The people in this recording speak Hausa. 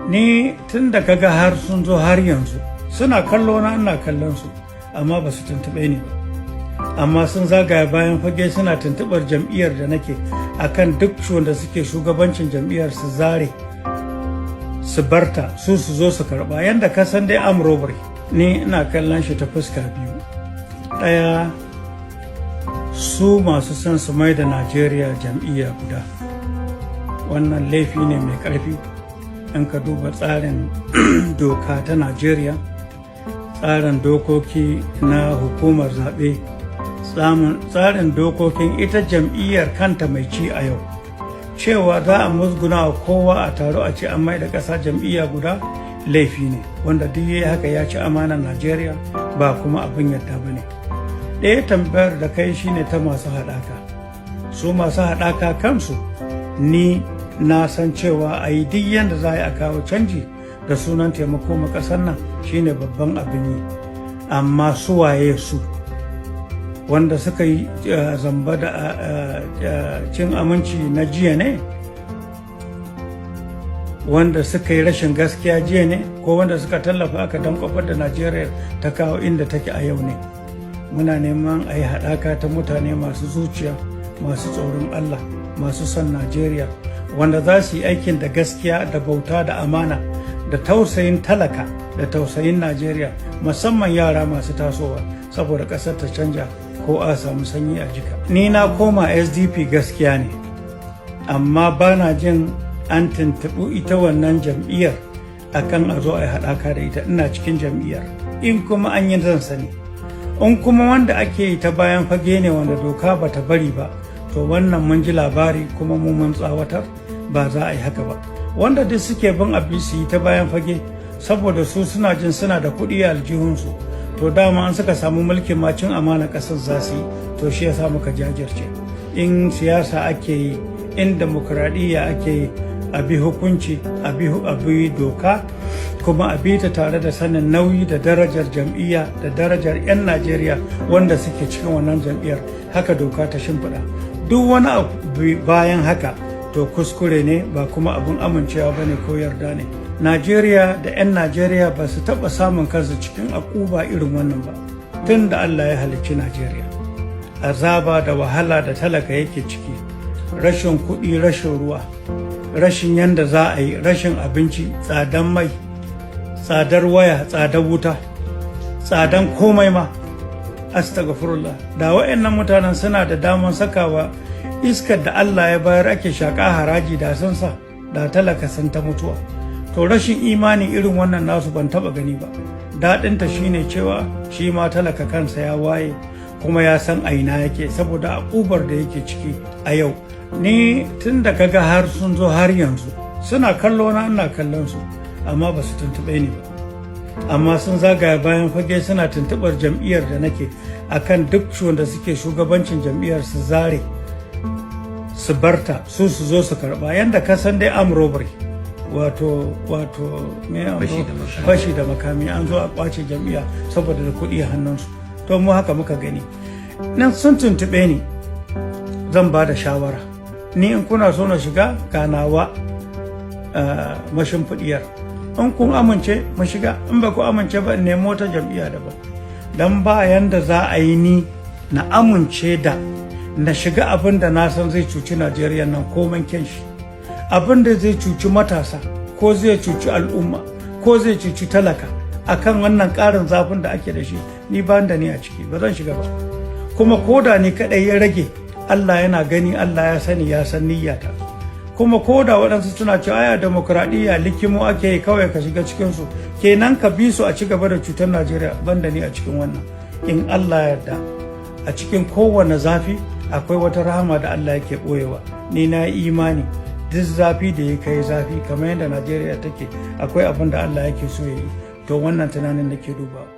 Ni tun da kaga har sun zo har yanzu suna kallo na, ina kallon su, amma ba su tuntuɓe ni ba. Amma sun zagaya bayan fage suna tuntuɓar jam'iyyar da nake akan duk wanda suke shugabancin jam'iyyar su zare su barta, su su zo su karɓa, yanda ka san dai armed robbery. Ni ina kallon shi ta fuska biyu. Ɗaya, su masu son su mai da Najeriya jam'iyya guda, wannan laifi ne mai ƙarfi in ka duba tsarin doka ta Najeriya, tsarin dokoki na hukumar zaɓe, tsarin dokokin ita jam'iyyar kanta mai ci a yau. Cewa za a musguna wa kowa a taro a ce an mai da ƙasa jam'iyya guda, laifi ne. Wanda duk yayi haka ya ci amanar Najeriya, ba kuma abin yadda ba ne. Ɗaya tambayar da kai shine ta masu haɗaka. Su masu haɗaka kansu, ni na san cewa a yi duk yadda za a yi a kawo canji da sunan taimako ma ƙasar nan shine babban abin yi. Amma su waye su? Wanda suka yi zamba da cin aminci na jiya ne, wanda suka yi rashin gaskiya jiya ne, ko wanda suka tallafa aka dankwafar da Najeriya ta kawo inda take a yau ne? Muna neman a yi haɗaka ta mutane masu zuciya, masu tsoron Allah, masu son Najeriya, wanda za su yi aikin da gaskiya da bauta da amana da tausayin talaka da tausayin Najeriya, musamman yara masu tasowa, saboda ƙasar ta canja ko a samu sanyi a jika. Ni na koma SDP, gaskiya ne, amma ba na jin an tuntuɓi ita wannan jam'iyyar akan a zo a yi haɗaka da ita. Ina cikin jam'iyyar. In kuma an yi, zan sani. In kuma wanda ake yi ta bayan fage ne, wanda doka ba ta bari ba, to wannan mun ji labari kuma mu mun tsawatar, ba za a yi haka ba. Wanda duk suke bin abu su yi ta bayan fage saboda su suna jin suna da kuɗi a aljihunsu, to dama an suka samu mulkin ma cin amana ƙasar za su yi. To shi yasa muka jajirce. In siyasa ake yi, in demokuraɗiyya ake yi, a bi hukunci, a bi doka, kuma a bi ta tare da sanin nauyi da darajar jam'iyya da darajar 'yan Najeriya wanda suke cikin wannan jam'iyyar. Haka doka ta shimfiɗa. Duk wani abu bayan haka to kuskure ne, ba kuma abin amincewa ba ne ko yarda ne. Najeriya da 'yan Najeriya ba su taɓa samun kansu cikin akuba irin wannan ba tun da Allah ya halicci Najeriya. Azaba da wahala da talaka yake ciki, rashin kuɗi, rashin ruwa, rashin yanda za a yi, rashin abinci, tsadan mai, tsadar waya, tsadar wuta, tsadan komai ma. Astagfirullah. Da wa'annan mutanen suna da daman sakawa iskar da Allah ya bayar ake shaƙa haraji, da sun sa, da talaka sun ta mutuwa. To rashin imani irin wannan nasu ban taba gani ba. Daɗinta shine cewa shi ma talaka kansa ya waye kuma ya san aina yake saboda akubar da yake ciki a yau. Ni tun da kaga har sun zo har yanzu suna kallo na, ina kallon su, amma ba su tuntuɓe ni ba. Amma sun zagaya bayan fage suna tuntuɓar jam'iyyar da nake akan duk wanda suke shugabancin jam'iyyar su zare su barta, su su zo su karɓa, yanda ka san dai armed robbery, wato me fashi da makami, an zo a kwace jam'iyya saboda da kuɗi a hannunsu. To mu haka muka gani. Nan sun tuntuɓe ni, zan ba da shawara. Ni in kuna so na shiga, ga nawa mashimfiɗiyar. In kun amince mu shiga, in ba ku amince ba, in nemo ta jam'iyya daban. Don ba yanda za a yi ni na amince da na shiga abin da na san zai cuci Najeriya nan komen kyan shi, abin da zai cuci matasa ko zai cuci al'umma ko zai cuci talaka akan wannan ƙarin zafin da ake da shi. Ni ba da ni a ciki, ba zan shiga ba. Kuma ko da ni kaɗai ya rage, Allah yana gani, Allah ya sani, ya san niyyata. Kuma ko da waɗansu suna cewa aya demokuraɗiyya likimo ake yi, kawai ka shiga cikinsu kenan ka bi su a ci gaba da cutar Najeriya, banda ni a cikin wannan. In Allah yarda, a cikin kowane zafi akwai wata rahama da Allah yake ɓoyewa. Ni na imani duk zafi da ya kai zafi kamar yadda Najeriya take, akwai abin da Allah yake so ya yi. To wannan tunanin nake dubawa.